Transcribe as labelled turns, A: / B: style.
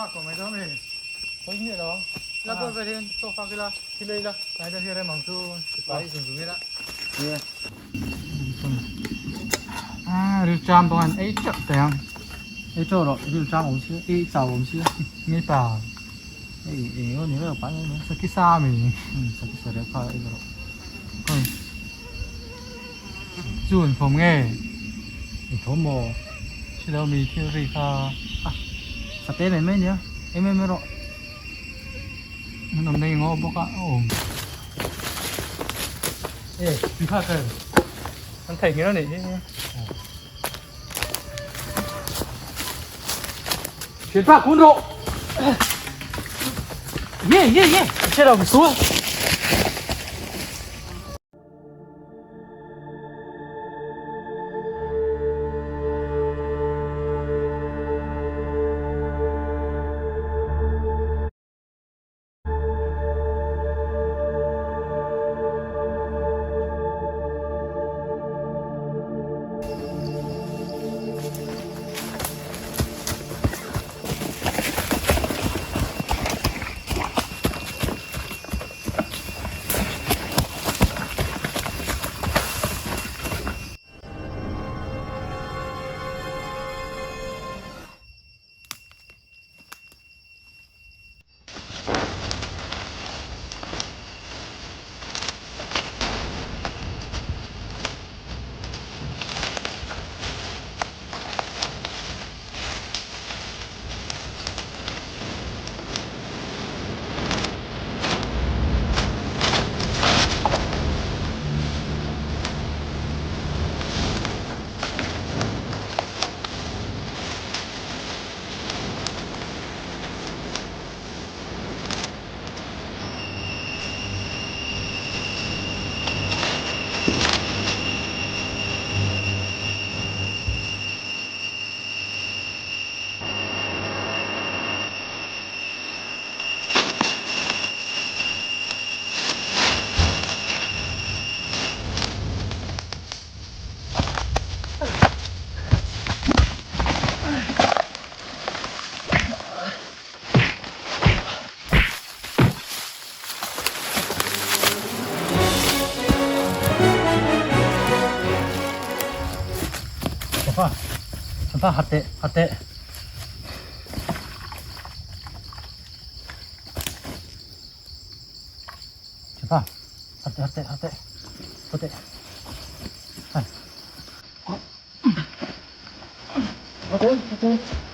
A: Phak tawh mai dawn em? Pawi miah lo ang. La bawr vel hian chaw fak ila, thil ei ila, tlai deuh hi a rem ang chu sipai zung zung ila. Nia. Ah, ril cham bawk an ei teuh teh ang.
B: Ei teuh rawh, ril cham awm sia, ei chau awm sia.
A: Ngei pa.
B: Ei eng emaw ni reuh pai mai mai.
A: Saki sa mi.
B: Saki sa reuh kha ei rawh.
A: Khawi. Chu an thawm nge?
B: An thawm maw?
A: Silo mi thil ri kha.
B: A, sate mai mai nia, ei mai mai rawh.
A: An awm nei ngaw bawk a, a awm. E, tui kha kha an theih ngir a nih hi. Thianpa kun rawh. Nge nge nge, che lo mi sual.
B: Papa, papa hat teh, hat teh. Papa, hat teh, hat teh, hat teh. Hat teh. Hai. Hat teh, hat teh.